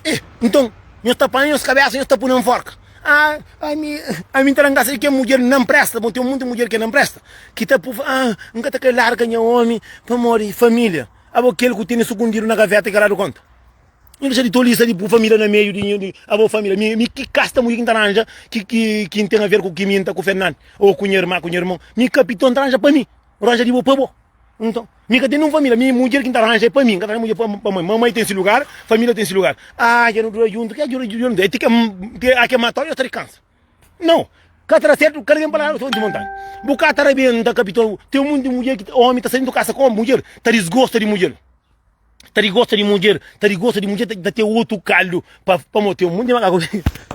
Eh, nton, nhos ta panha nhos kabesa nhos ta pui na nforka. Ah, ami, ami N ta da ngasa di ken mudjer nan presta, bon ten munti mudjer ke nan presta, ki ta pufa, ah, N ka ta kre larga nha omi pamodi familia. Abo kel ku tene sukundidu na gaveta i ka dadu konta. Nhu dexa di tolisa di bu familia na meiu di nhu, abo familia. Mi, mi ki kasta mudjer ki N ta ranja ki, ki, ki N ten aver ku Kiminta, ku Fernandi, o ku nha irma, ku nha irmon. Mi kapiton ta ranja pa mi, ranja di bo pa bo. Nton, mi ka ten nun familia, mi mudjer ki N ta ranja é pa mi, N ka ta ranja mudjer pa, pa mãe. Mamai ten si lugar, familia ten si lugar. Ah, dja nu dura juntu, ke dura juntu? É ti ke, a ke mata-u, dja sta di kansa. Nau, ka ta da sertu, kada ben pa ladu di montanha. Bu ka ta rabenta kapiton. Ten munti mudjer ki omi ta sai dintu kasa ku omi, mudjer ta disgosta di mudjer. Ta disgosta di mudjer, ta disgosta di mudjer, ta ten otu kaldu pa pamodi ten munti makaku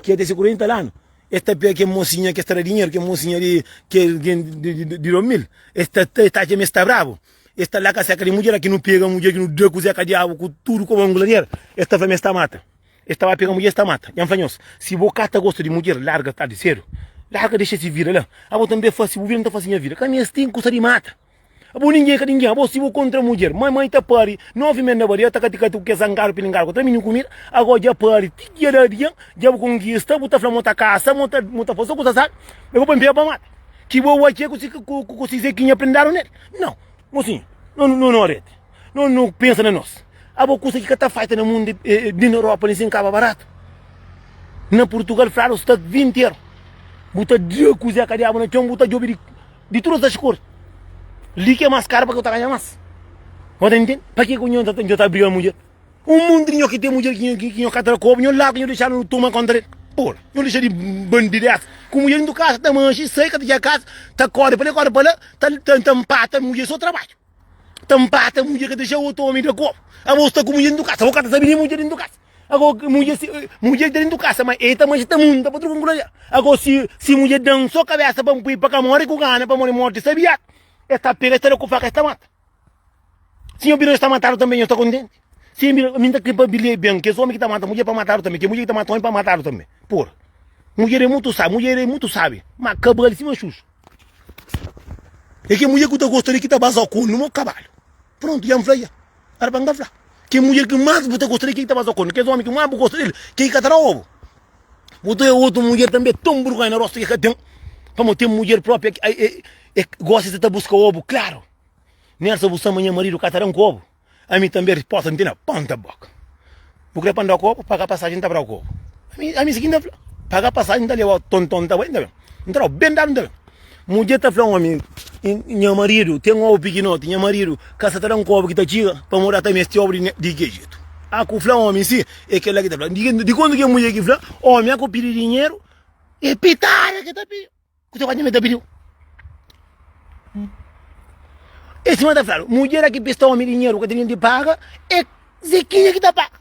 ki te se 40 anu, es ta pega kel mosinha ki es ta da dinheru, kel mosinha di kel di 2000, es ta es ta atxa ma es sta brabu, es ta la ka seka di mudjer, aki nu pega mudjer ki nu da ku zeka diabu ku tudu ku banguladeira, es ta fla ma es ta mata. Es ta ba pega mudjer, es ta mata. Nha N fla nhos, si bo ka ta gosta di mudjer, larga tardi sedu. Larga dexa si vida la. Abo tanbe fasi bu vida, N ta fasi nha vida. Ka mesti N kusa di mata. Abo ningen ka ningen, abo si bo kontra mudjer, ma mai ta pari 9 mes na baria ta kati kati ku kes zangadu pilingadu ku tra mininu kumida, ago dja pari ti dia da dia, dja bu konkista, bu ta fla mo ta kasa, mo ta mo ta fase kusa sabi, e bo pa npia pa mata. Ki bo wache ku si ku ku si zekinha prendadu nel? Nau, mosinhu, no no no arete, no no pensa na nos. Abo kusa ki ka ta faita na mundu di na Europa li sin kaba baratu. Na Purtugal fladu sta 20 eru, bu ta da kuze ka diabu na txon, bu ta djobi di Di tudu estas kor li ki é más karu pa ke bu ta ganha más. Bo ta intende? Pa ke ku nho ta nho ta briga mudjer? Un munti di nho ki ten mudjer ki nho ki nho ka tra kobu, nho larga nho dexa-nu toma konta del. Pora, nho dexa di bandidesa ku mudjer dintu kasa ta manxi, sai ka ta txiga kasa, ta kore pa li kore pa la, ta ta npata mudjer so trabadju. Ta npata mudjer ka ta dexa otu omi da kobu. Abo sta ku mudjer dintu kasa, bo ka ta sabi di mudjer dintu kasa. Ago mudjer si mudjer ta dentu kasa ma e ta manxa ta munta pa truka nkula ago si si mudjer dan so kabesa pa npui pa ka mori ku gana pa mori morti sabia es ta pega es ta da ku faka es ta mata si nho bira es ta matadu tanbe nho sta kontenti si bira mi nta kre pa bilia ben kes omi ki ta mata mudjer pa matadu tanbe ke mudjer ki ta mata omi pa matadu tanbe por mudjer e mutu sabi mudjer e mutu sabi ma kabal sima xuxu e ke mudjer ku ta gosta di ki ta baza konu mo kabalu prontu dja nfla dja. Era pa N ka fla. Ki mudjer ki más bu ta gosta di el, kel ki ta baza kornu. Kes ómi ki más bu gosta di el, kel ki ka ta da obu. Bu ta oja otu mudjer tanbê ton burgonha na rostu ki el ka ten. Pamodi ten mudjer própi ki e gosta si ta buska obu klaru. Nelson bu sta ma nha maridu ka ta da-m ku obu. Ami tanbê risposta N ten na ponta boka. Bu kre pa N da-u ku obu? Paga pasajen N ta ba da-u ku obu. Ami, ami si ki N ta fla. Paga pasajen N ta leba-u tonton N ta bai N ta ben. N ta da-u ben dadu N ta ben. Mudjer ta fla omi, Nha maridu ten obu pikinoti, nha maridu ka sa ta da-m ku obu ki ta txiga, pamodi a ta meste obu di ki jetu. A ku fla omi si, e kel-la ki ta fla. Di kontu ki mudjer ki fla, omi a ku pidi dinheru, e pitada ki ta pidi. Kuzê ku nha ta pidiu? E sima ta fladu, mudjer a ki pista omi dinheru ka ten nin di paga, e Zekinha ki ta paga.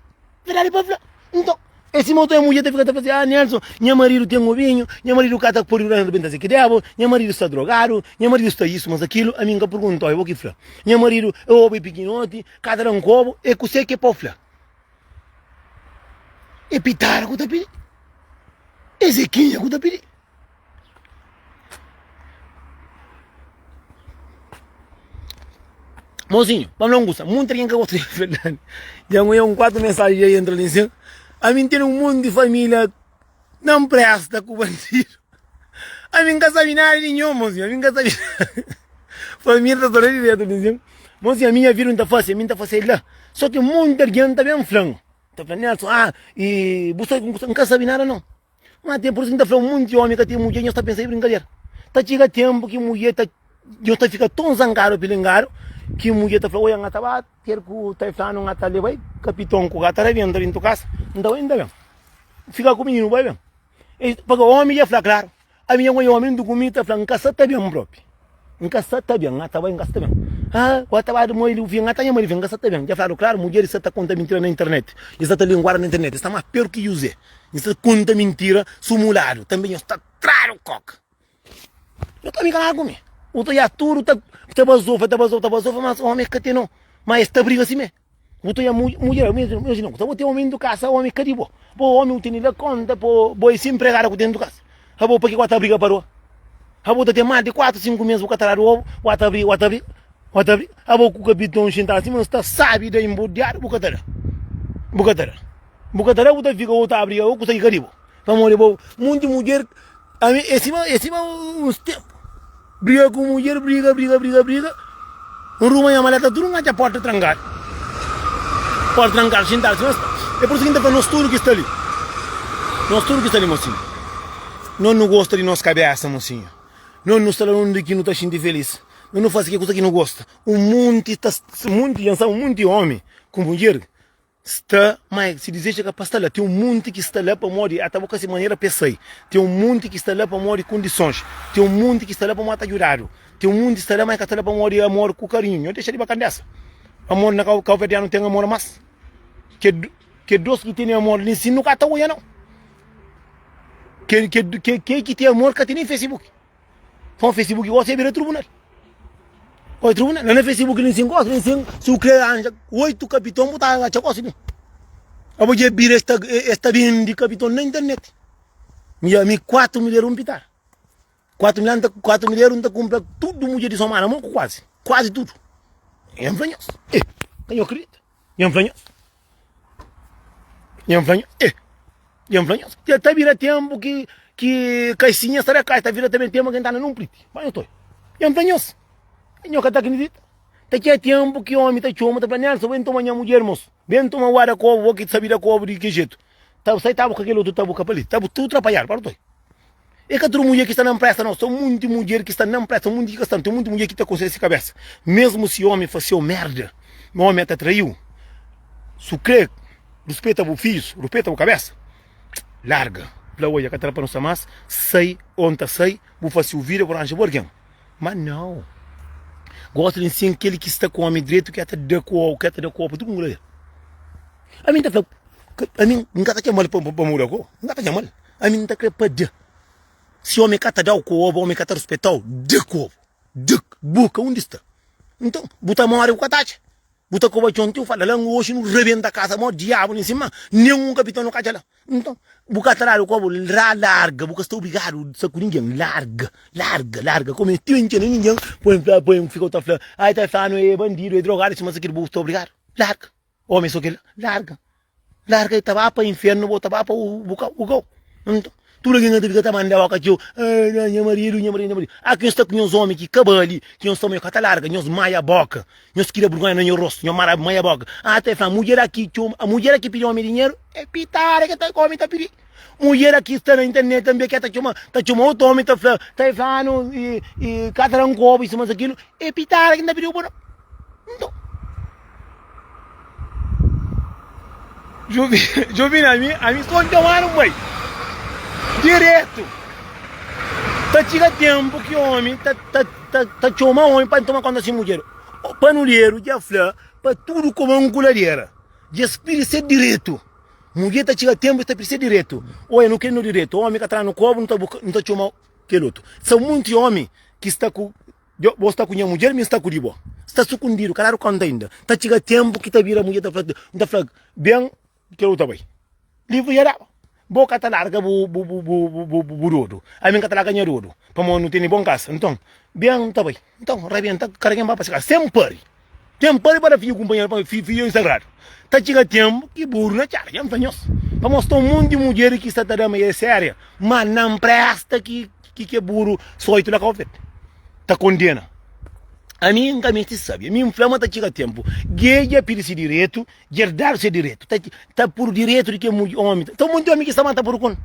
Verdadi pa fla. Nton, e sima otu mudjer ta fika ta fla si, ah Nelson, nha maridu ten obinhu, nha maridu ka ta pode rebenta si ki debu, nha maridu sta drogadu, nha maridu sta isu mas akilu, ami N ka pergunta, oi bo ki fla. Nha maridu e obi pikinoti, ka ta da-m kobu, e kuse ki pa fla? E pitada ku ta pidi? E Zekinha ku ta pidi? Mozinho, pa não gosta, muita gente que gosta de verdade. Já ganhei um quatro mensagens aí entra ali em cima. A mim tem um monte de família não presta com bandido. A mim nunca sabe nada de nenhum, mozinho. A mim nunca sabe Família tá toda direto, mozinho. Mozinho, a minha vida não tá fácil, a minha tá fácil lá. Só que muita gente tá bem flango. Tá falando, Nelson, ah, e você nunca sabe nada não. Má ten, pur isu ki N ta fla, un monti ómi ka ten mudjer, nhos ta pensa é brinkadera. Ta txiga ténpu ki mudjer ta, nhos ta fika ton zangadu, pilingadu, ki mudjer ta fla, oia, N ta ba ter ku ta fla-nu, N ta leba-i kapiton ku ka ta rabenta dintu kasa, N ta bai, N ta ben. Fika ku mininu, bai ben. Pabia ómi dja fla klaru, ami dja N oja ómi djuntu ku mi, ta fla, N ka sa ta ben propi. N ka sa ta ben, N ta bai, N ka sa ta ben. Ah, ku ta bai moi li, N ta nha mai li, N ka sa ta ben. Dja fladu klaru, mudjeris sa ta konta mintira na internet, e sa ta linguada na internet, e sta mas pior ki José. E sa ta konta mintira sumuladu, tanbe nhos ta tradu koka. Nhos ta brinka nada ku mi. U ta oja tudu ta ta bazofa, ta bazofa, ta bazofa, mas omi ka ten no. Ma es ta briga sime. Bu ta oja mudjer, imajina ku ta bo ten omi dentu kasa, omi ka di bo. Bo omi bu tene la konta po bo e si empregada ku ten dentu kasa. Abo pa ki bu ta briga pa rua? Abo ta ten mas di 4, 5 mes bu ka ta dadu obu, bu ta briga, bu ta briga, bu ta briga. Abo ku kapiton xintadu sima sta sabi da inbudiadu bu ka ta da. Bu ka ta da. Bu ka ta da bu ta fika bu ta briga ku kusa ki ka di bo. Pamodi bo munti mudjer ami é sima é sima uns tempu briga ku mudjer briga briga briga briga N ruma nha maleta tudu N atxa porta trankadu porta trankadu xintadu sima sta é pur isu ki N ta fla nos tudu ki sta li nos tudu ki sta li mosinhu nos nu gosta di nos kabesa mosinhu nos nu sta la undi ki nu ta xinti felis nos nu fasi ke kusa ki nu gosta un munti ta munti dja N sabe un munti omi ku mudjer Sta, ma si dizeju é ka pa sta la. Ten un munti ki sta la pamodi ata bo ka se manera pa es sai. Ten un munti ki sta la pamodi kondisons. Ten un munti ki sta la pamodi ta djudadu. Ten un munti ki sta la ma e ka sta la pamodi amor ku karinhu. Nho dexa di bakandesa. Amor na kauverdianu ten amor mas ke ke dos ki tene amor li nsin nu ka ta oia nau. Ke ke ke ki ten amor ka ten nen facebook. Fon Facebook gosi é bira trubunal. Oi trubunal, la na Facebook li nsin gosi, li nsin si u kre anja oitu kapiton bu ta atxa gosi li. Abo dja bira es ta es ta bindi kapiton na internet. Mi dja mi 4 mil eru un pitar. 4 mil anta 4 mil eru nta kumpra tudu mudjer di Somada mo ku kuazi. Kuazi tudu. Nha fla nhos, eh, ka nho kridita. Nha fla nhos, nha fla nhos, eh, nha fla nhos. Dja ta bira tenpu ki ki kaixinha sta da kai, ta bira tanbe tenpu ki N ta anda nun priti. Ba nho toi. Nha fla nhos, nho ka ta kridita. Ta txega tenpu ki omi ta txoma, ta fla, Nelson, ben toma nha mudjer, mos. Ben toma guarda kobu, bo ki sabi da kobu di ki jetu. Ta sai ta buka kel otu, ta buka pa li. Ta tudu trapalhadu, pa toi. É ka tudu mudjer ki sta na npresta nau, sta munti mudjer ki sta na npresta, munti ki ka sta. Ten munti mudjer ki ta konsega se kabesa. Mesmu si omi faseu merda, ma omi ta traiu, su kre ruspeta bu fidjus, ruspeta bu kabesa, larga. Fla, odja, ka ta da pa nu sta mas, sai o N ta sai, bu fase bu vida, bu ranja bu algen. Ma nau. Gosta di nsin kel ki sta ku omi dretu ki ta da ku ki ta da ku pa tudu mundu la. Ami N ta fla, ami N ka ta txomal pa muda ku, N ka ta txomal. Ami N ta kre pa da. Si omi ka ta dau ku obu, omi ka ta ruspetau, da ku obu. Da, buka undi sta. Nton, bu ta more bu ka ta atxa. Bu ta koba txon ti bu fala la, oxi nu rebenta kasa mo diabu li nsima, nen un kapiton nu ka atxa la. Nton, bu ka ta dadu ku obu, ra larga, bu ka sta obrigadu sta ku ningen. Larga, larga, larga. Kome ti N txena ningen, poi N fla, poi N fika ta fla, ai ta fla-nu e bandidu, e drogadu, sima sakil, bu sta obrigadu. Larga. Omi so kel larga larga e ta ba pa infernu bo ta ba pa bu kau bu kau nton tudu algen ta fika ta manda boka txeu ah nha maridu nha maridu nha maridu ah ki nhos sta ku nhos omi ki ka bali ki nhos sta ma nhos ka ta larga nhos maia boka nhos kria burgonha na nhos rostu nhos mara maia boka ah ta fla mudjer aki txoma mudjer aki pidi omi dinheru e pitara ke ta omi ta pidi mudjer aki sta na internet tanbe ke ta txoma ta txoma otu omi ta fla ta fla anu i ka ta da un kobu isu mas akilu e pitara ki ta pidi bu nton. Juvina, ami, ami so N txomadu N bai diretu. Ta txiga tenpu ki omi ta, ta, ta, ta txoma omi pa N toma konta si mudjer. Panuleru dja fla pa tudu koma un kuladera. Dja es pidi se diretu. Mudjer ta txiga tenpu es ta pidi se diretu. Oia, nu kre no diretu. Omi ka tra-nu kobu, nu ta buka, nu ta txoma kel otu. Sa munti omi ki sta ku. Djo, bo sta ku nha mudjer, mi sta ku di bo. Sta sukundidu, ka dadu konta inda. Ta txiga tenpu ki ta bira mudjer ta fla, N ta fla, Ben, kel otu ta bai. Livru dja daba. Bo ka ta larga bu, bu, bu, bu, bu, bu dodu. Ami N ka ta larga nha dodu, pamodi nu tene bon kasa. Nton, ben, N ta bai. Nton, rabenta, kada ken ba pa se kasa. Sen pari. Ten pari pa da fidju kunpanheru, pa fidju é sagradu. Ta txiga tenpu ki buru na txada. Dja N fla nhos, pamodi sta un monti mudjer ki sta ta da ma el é séria, ma na npresta ki ki buru soitu la Kau Verde. Ta kondena. Ami N ka meste sabe. Ami N fla ma ta txiga tenpu. Gei dja pidi si direitu, dja dadu se direitu. Ta ta puru direitu di ke omi. Ta un monti omi ki sta mata puru kon.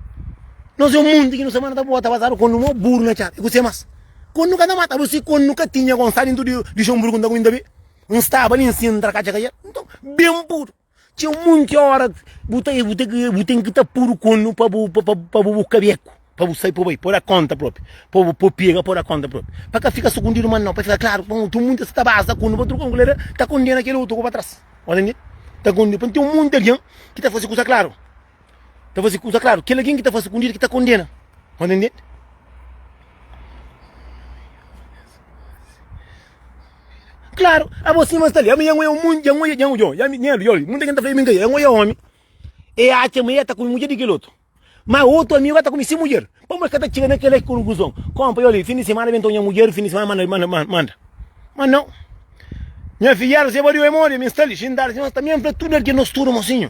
Nos é un monti ki nu sta mata ta basadu kon nu mo buru na txada. E kuse mas? Kon nu ka ta mata bo si kon nu ka tinha kon sta dintu di Luxemburgo nta ku be N staba li nsin ntra katxa kaia nton ben puru txeu munti ora bu ta bu ta bu ten ki ta puru konu pa bu pa bu bu kabeku pa bu sai pa bu bai pa da konta propi pa bu pa pega pa da konta propi pa ka fika sukundidu ma nau pa fika klaru pa un munti sta baza konu pa truka un kulera ta kondena kel otu ku pa tras o ntende ta kondena pa ten munti algen ki ta fasi kusa klaru. Ta faze kuza klaru. Kel algen ki ta faze sukundidu ki ta kondena. Ô ta ntende? Klaru, abo sima sta li. Ami dja N oia un monti, dja N oia, dja N oia, munta algen ta fla mi nka, dja N oia omi, e atxa ma e ta kume mudjer di kel otu. Ma otu amigu ka ta kume si mudjer. Pamodi es ka ta txiga na kel konkluzon. Konpa, oli, fin di simana ben ta nha mudjer, fin di simana manda, manda, manda. Ma nau. Nha fidjadu se badiu e modi, mi sta li, xintadu si, mas ta mi N fla tudu algen nos tudu, mosinhu.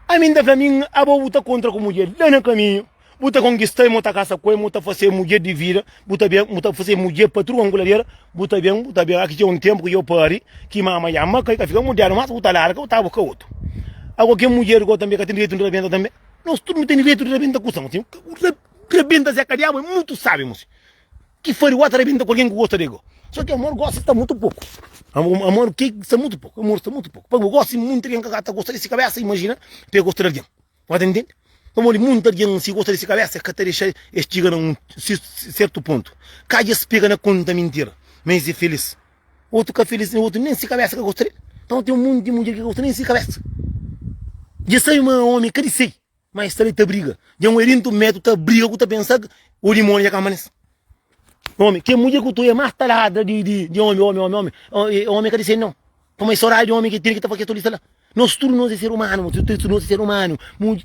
Ami N ta fla, mi abo bu ta kontra ku mudjer la na kaminhu, bu ta konkista-l, bu ta kasa ku el, bu ta fase mudjer di vida, bu ta ben, bu ta fase mudjer pa tudu kanguladeira, bu ta ben, bu ta ben. Aki txeu un tenpu ki dja pari, ki mama dja ma kai, ka fika mudjeru mas, bu ta larga, bu ta buska otu. Ago ken mudjer go tanbe ka ten direitu di rabenta tanbe? Nos tudu nu ten direitu di rabenta kusa, mosinhu. Rabenta Zeka Diabu é mutu sabi, mosinhu. Ki fari wata rabenta ku algen ku gosta di go. So ki amor gosi sta mutu poku. Amor ki sta mutu poku. Amor sta mutu poku. Pabia gosi munti algen ka ta gosta di si kabesa, imajina pa e gosta di algen. Wata ntende? Pamodi munti algen si gosta di si kabesa e ka ta dexa es txiga na un sertu pontu. Ka dja es pega na konta mintira ma es e felis. Otu ka felis, otu nen si kabesa ka gosta del. Nton ten munti mudjer ki ka gosta nen si kabesa. Dja sabi ma omi ka di sei. Ma es sta li ta briga. Dja un erintu metu ta briga ku ta pensa o dimoni dja kamba nes. Omi, ke mudjer ku tu é mas ta ladra di di di omi, omi, omi, omi. Omi ka di se nau. Pamodi sodadi di omi ki tene ki ta fasi kes tolisa la. Nos tudu nos é ser umanu, tudu nos é ser umanu.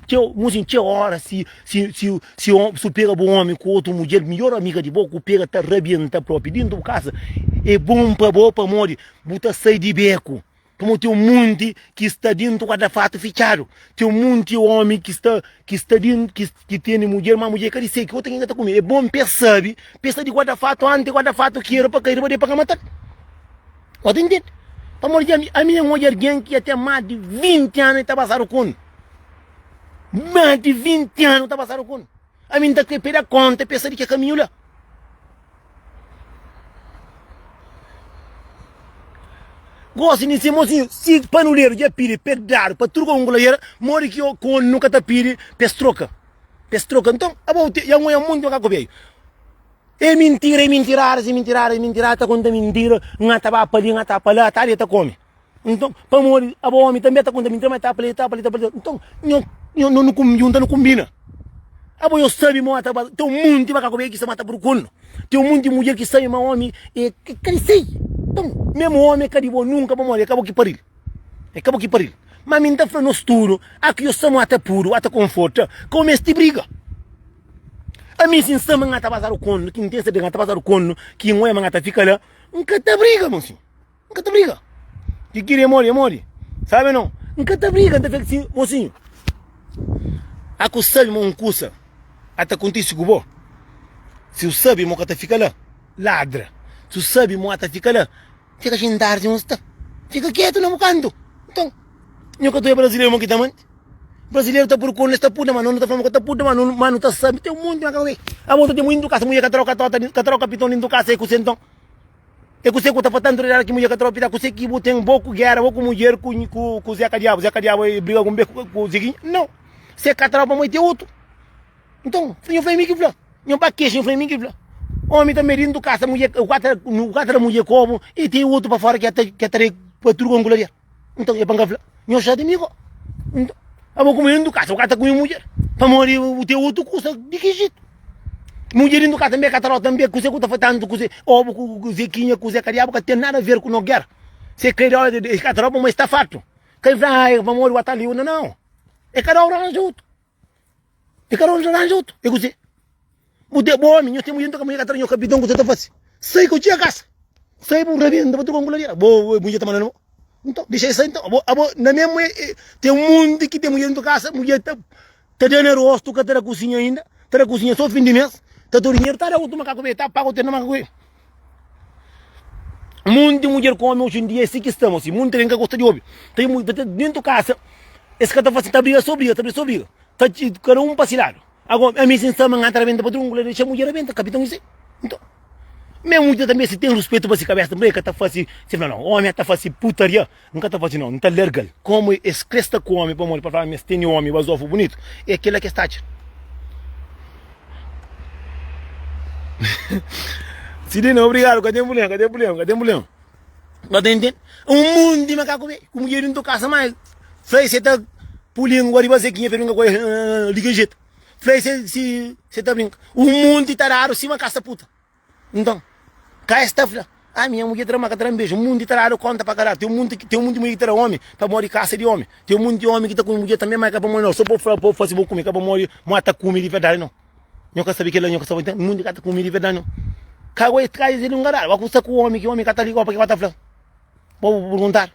Txeu, mozinhu, txeu óra si si si si si pega bu omi ku otu mudjer, midjor amiga di bo ku pega ta rabienta propi dintu bu kasa, é bon pa bo pamodi bu ta sai di beku. Pamodi ten un munti ki sta dintu guarda-fatu fitxadu, ten un munti omi ki sta ki sta dintu ki ki tene mudjer, ma mudjer ka di se, ki otu algen ka ta kume. É bon pa es sabe, pa es sai di guarda-fatu anti guarda-fatu kera pa kai riba di el pa ka mata-l. Bo ta intende? Pamodi dja ami N odja algen ki dja ten más di 20 anu i ta basadu ku N. Más di 20 anu ta basadu ku N. Ami N ta krê pa e da kónta pa e sai di kel kaminhu la. Gósi di si mosinhu, si panuleru dja pidi pa e dadu pa tudu ku ladera, modi ki konu ka ta pidi pa es troka? Pa es troka. Nton, abo dja N odja monti makaku bedju. É mintira, é mintiradas, é mintiradas, é mintiradas, ta konta mintira, N ta ba pa li, N ta pa la, ta li ta kome. Nton, pamodi abo omi tanbe ta konta mintira, ma ta pa li, ta pa li, ta pa li. Nton, nho, nho, no nu junta, nu kombina. Abo nho sabi ma ta ba, ten un munti makaku be ki sta mata burkunu. Ten un munti mudjer ki sabi ma omi é ka di sei. Nton, memu omi é ka di bo nunka, pamodi é ka bo ki paril. É ka bo ki paril. Ma mi N ta fla nos tudu, aki nho sta mata pudu, ata konforta, ka bo meste briga. Ami si N sta ma N ta bazadu konu, ki N ten serteza N ta bazadu konu, ki N oia ma N ta fika la, N ka ta briga, mosinhu. N ka ta briga. Ki kiri é modi, é modi. Sabe nau? N ka ta briga, N ta fla si, mosinhu, a ku sabe ma un kusa a ta kontise ku bo, si u sabe ma u ka ta fika la, ladra. Si u sabe ma u a ta fika la, fika xintadu si un sta. Fika ketu na bu kantu. Nton, nhu ka ta oia brazileru ma ki ta manti. Brasileiro ta pur es ta puda, ma no ta fla ma ka ta puda, ma no, ma no ta sabe. Tem um monte na cabeça. A volta tem muito casa, mulher ka troca tota, ka troca piton dentro casa e ku senton. E ku se ku ta fa tanto redada ki mulher ka troca pita, ku se ki bu tem bo ku guerra, bo ku mulher ku ku ku Zeca Diabo, Zeca Diabo e briga com be ku, ku Zequinha. Não. Se ka troca mãe tem outro. Então, nho fla mim ki fla. Nho ba queixa, nho fla mim ki fla. Homem também dentro casa, mulher, o quatro, o quatro mulher como e tem outro para fora que até que até para tudo com colaria. Nton, e pa N ka fla, Nho xa di mi go. Nton, abo kuma dentu kasa, bu ka ta kume mudjer, pamodi bu ten otu kusa. Di ki jetu? Mudjer dentu kasa tanbe ka ta rota tanbe, kuse ku ta fai tantu kuse, obu ku zekinha, ku zeka diabu ka ten nada ver ku no gera. Se kre da, e ka ta rota, ma e sta fartu. Ka e fla, ah, pamodi bu ta li, nau, e kada ora ranja otu. E kada ora ranja otu. E kuse? Bu ten, bu omi, nho ten mudjer, nton ka mudjer ka ta da nho kapiton, kuse ta fasi? Sai ku txia kasa. Sai bu rabenta pa troka ku Bo mudjer ta manda na bo. Nton, dixa el sai nton. Abo, abo na mesmu e, e, ten un monti ki ten mudjer dentu kasa, mudjer ta ta da na rostu, ka ta da kusinha inda, ta da kusinha so fin di mes, ta to dinheru, ta da otu makaku be, ta paga otu makaku be. Monti mudjer ku omi oji en dia é si ki sta, mosi. Monti algen ka gosta di obi. Ten mu, ta dentu kasa, es ka ta fasi, ta briga so briga, ta briga so briga. Ta kada un pa si ladu. Agora, ami si N sta ma N ta rabenta pa trunku la, dexa mudjer rabenta, kapiton i si. Nton, me mudjer tanbe si ten ruspetu pa si kabesa tanbe, e ka ta fasi, si fla, nau, omi ta fasi putaria, N ka ta fasi nau, N ta larga-l. Komu es kre sta ku omi pamodi pa fla ma es tene omi bazofu bunitu, e kila ki es ta atxa. Sidina, obrigadu, ka ten prublema, ka ten prublema, ka ten prublema. Ba ta intende? Un monti makaku be, ku mudjer dintu kasa, ma fla se ta pu lingua riba zekinha pa brinka ku el, di ki jetu? Fla se si se ta brinka. Un monti ta dadu sima kasa puta. Nton, ka es ta fla, Ah, minha mudjer ta da-m, ma ka ta da-m beju. Un monti ta dadu konta pa ka dadu. Ten un monti, ten un monti mudjer ki ta da omi pamodi kasa di omi. Ten un monti omi ki ta kume mudjer tanbe, ma ka pamodi no. So pa fla, pa fasi bo kume, ka pamodi mo ta kume di verdadi no. Nho ka sabe kila, nho ka sabe. Ten munti ka ta kume di verdadi no. Ka go es ka es el un ka dadu. Ba ku sta ku omi ki omi ka ta liga pa ki ba ta fla. Bo bu perguntadu.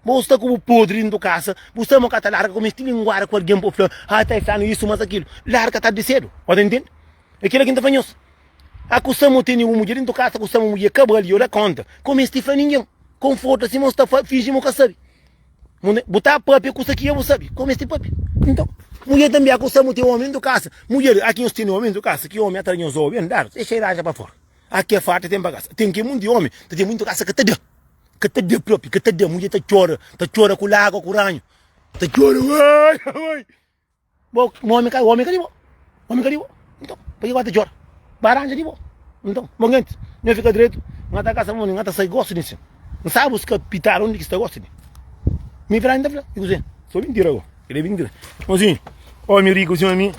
Bo sta ku bu podri dentu kasa, bu sta mo ka ta larga ku mesti linguada ku algen pa fla, ah ta e flanu isu mas akilu. Larga tardi sedu. Bo ta intende? É kila ki N ta fla nhos. A ku sta mo tene bu mudjer dentu kasa, ku sta mo mudjer ka bali, yo da konta. Ka mesti fla ningen. Konforta sima bu sta finji mo ka sabi. Bu ta papia kusa ki ya bu sabi. Ka mesti papia. Nton, mudjer tanbe a ku sta mo ten omi dentu kasa. Mudjer, a ki nhos tene omi dentu kasa, ki omi atra nhos obi, andadu, dexa e ranja pa fora. A ke farta ten pa kasa. Ten ke munti omi ta ten muntu kasa ka ta da. Ka ta da propi, ka ta da. Mudjer ta txora, ta txora ku lagua, ku ranhu. Ta txora, oi, oi. Bo, omi ka, omi ka di bo. Omi ka di bo. Nton, pa ki ba ta txora? Ba ranja di bo. Nton, bo gentis, nho fika dretu, nha ta kasa moni, nha ta sai gosi di sin. N sa buska pitar undi ki sta gosi di. Mi fla, N ta fla, i kuzê? So mintira go. Kel é mintira. Mozinho, omi riku sima mi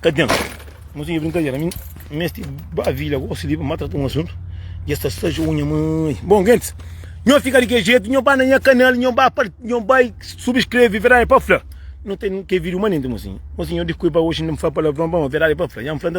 ka ten. Mozinho, é brinkadera. Mi mesti ba vila gosi di pa ma trata un asuntu. Dja sta sta unha mãe. Bom, gentis, Nho fika di kel jetu, nho ba na nha kanal, nho ba pa, nho bai subskreve Verdadi Pa Fla. No ten ke vídeo manente, mocinho. Mocinho, desculpa, hoje não fala palavrão, bom, verdade pa fla. Já me fla.